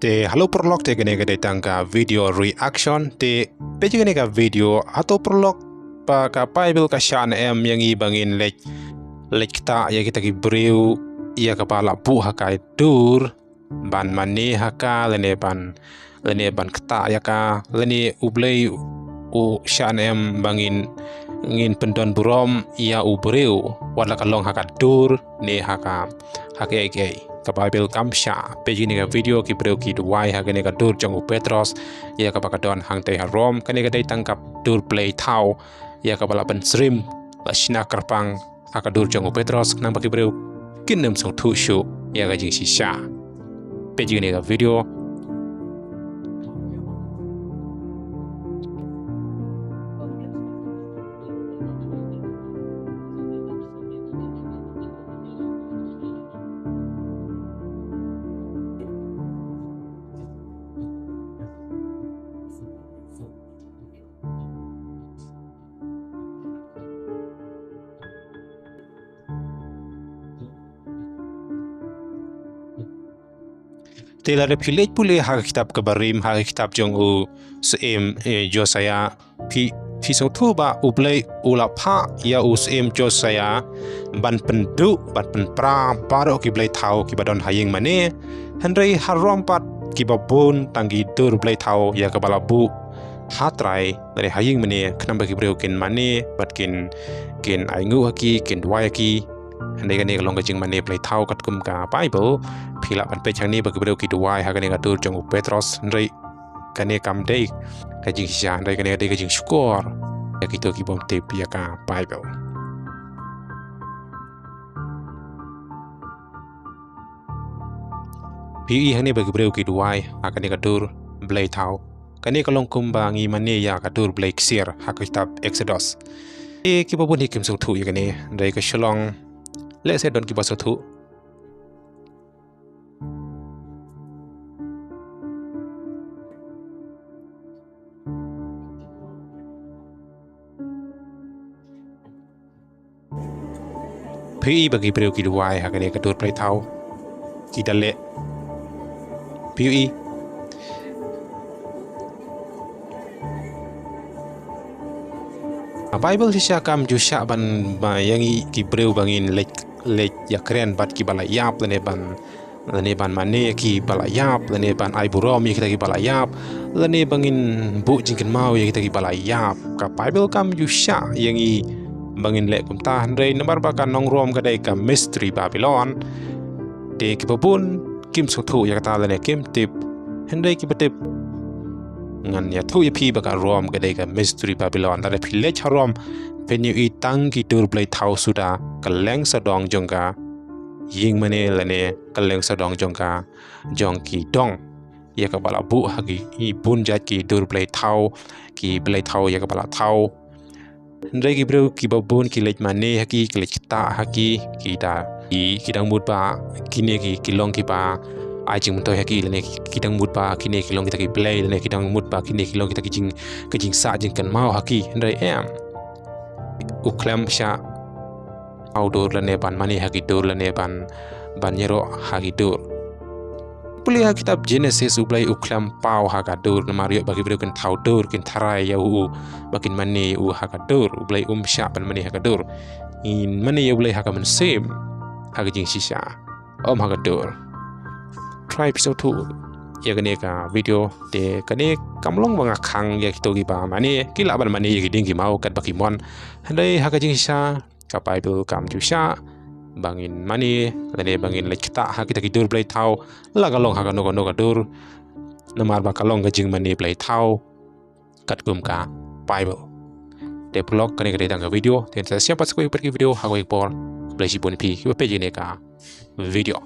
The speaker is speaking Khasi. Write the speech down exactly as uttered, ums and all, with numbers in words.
Te hello paralok, te kane ka dei tang ka video reaction. Te peit kane ka video, hato paralok, ba ka Bible ka shah ne em ïa ngi ba ngin leit, leit ktah ïa kita ki briew ïa kaba la buh ha ka dur ban mane ha ka, lane ban, lane ban ktah ïa ka, lane U Blei u shah ne em ba ngin, ngin pyndon burom ïa u briew wat la ka long ha ka dur ne ha ka, ha kaei kaei. Ka Bible kam shah. Peit kane ka video, ki briew ki duwai ha kane ka dur jong u Petros ïa kaba ka don hangtei ha Rom. Kane ka dei tang ka dur blei thaw ïa kaba la pynsyriem, la shna kyrpang ha ka dur jong u Petros, khnang ba ki briew kin ym sngewthuh shuh ïa ka jingshisha. Peit kane ka video. Te lada phi leit pule ha ka kitab kaba rim, ha ka kitab jong u Syiem, eh, Josiah, phi, phi sngewthuh ba U Blei u la phah ïa u Syiem Josiah ban pynduh, ban pynpra baroh ki blei thaw kiba don ha ïing mane. Hynrei ha Rom pat kiba bun tang ki dur blei thaw ïa kaba la buh ha trai, lane ha ïing mane, khnang ba ki briew kin mane bad kin, kin ainguh ha ki, kin duwai ha ki. Hynrei kane ka long ka jingmane blei thaw katkum ka Bible. Phi lah ban peit hangne ba ki briew ki duwai ha kane ka dur jong u Petros, hynrei kane kam dei ka jingshisha, hynrei kane ka dei ka jingshukor ïa kito ki bym tip ïa ka Bible. Phi ïohi hangne ba ki briew ki duwai ha kane ka dur blei thaw. Kane ka long kumba ngi mane ïa ka dur blei ksiar ha ka kitab Exodus. Te kiba bun hi kim sngewthuh ïa kane, hynrei ka shlong lehse don kiba sngewthuh. Phi ïohi ba ki briew ki duwai ha kane ka dur blei thaw. Ki da leh. Phi ïohi. Ka Bible shisha kam ju shah ban, ba ïa ngi ki briew ba ngin leit, leit ïakren bad kiba la ïap, lane ban, lane ban mane ïa kiba la ïap, lane ban ai burom ïa kita kiba la ïap, lane ba ngin buh jingkynmaw ïa kita kiba la ïap. Ka Bible kam ju shah ïa ngi ba ngin leh kumta, hynrei namar ba ka nongrom ka dei ka Mystery Babylon, te kiba bun kim sngewthuh ïa kata lane kim tip. Hynrei kiba tip, ngan ïathuh ïa phi ba ka Rom ka dei ka Mystery Babylon. Lada phi leit ha Rom, phin ïohi tang ki dur blei thaw suda, kylleng sawdong jong ka ïing mane lane kylleng sawdong jong ka, jong ki dong, ïa kaba la buh ha ki, i bun jait ki dur blei thaw, ki blei thaw ïa kaba la thaw. Hynrei ki briew kiba bun ki leit mane ha ki, ki leit ktah ha ki, ki da, ki, ki dang mut ba kine ki, ki long kiba ai jingmyntoi ha ki, lane ki, ki dang mut ba kine ki long kita ki blei, lane ki dang mut ba kine ki long kita ki jing, ki jingsah jingkynmaw ha ki. Hynrei em. U khlem shah thaw dur lane ban mane ha ki dur lane ban, ban ïaroh ha ki dur. Pule ha kitab Genesis, U Blei u khlem paw ha ka dur, namar ïoh ba ki briew kin thaw dur, kin tharai ïa u, ba kin mane ïa u ha ka dur. U Blei um shah ban mane ha ka dur. Ngin mane ïa U Blei ha ka mynsiem, ha ka jingshisha, ym ha ka dur. Try phi sngewthuh ïa kane ka video, te kane kam long ba nga khang ïa kito kiba mane, ki lah ban mane ïa ki dieng ki maw katba ki mon. Hynrei ha ka jingshisha, ka Bible kam ju shah ba ngin mane lane ba ngin leit ktah ha kita ki dur blei thaw, la ka long ha kano kano ka dur, namar ba ka long ka jingmane blei thaw katkum ka Bible. Te paralok, kane ka dei tang ka video, te ngin sa ïashem pat sa kawei pat ka video ha kawei ka por. Khublei shibun ïa phi kiba peit ïa kane ka video.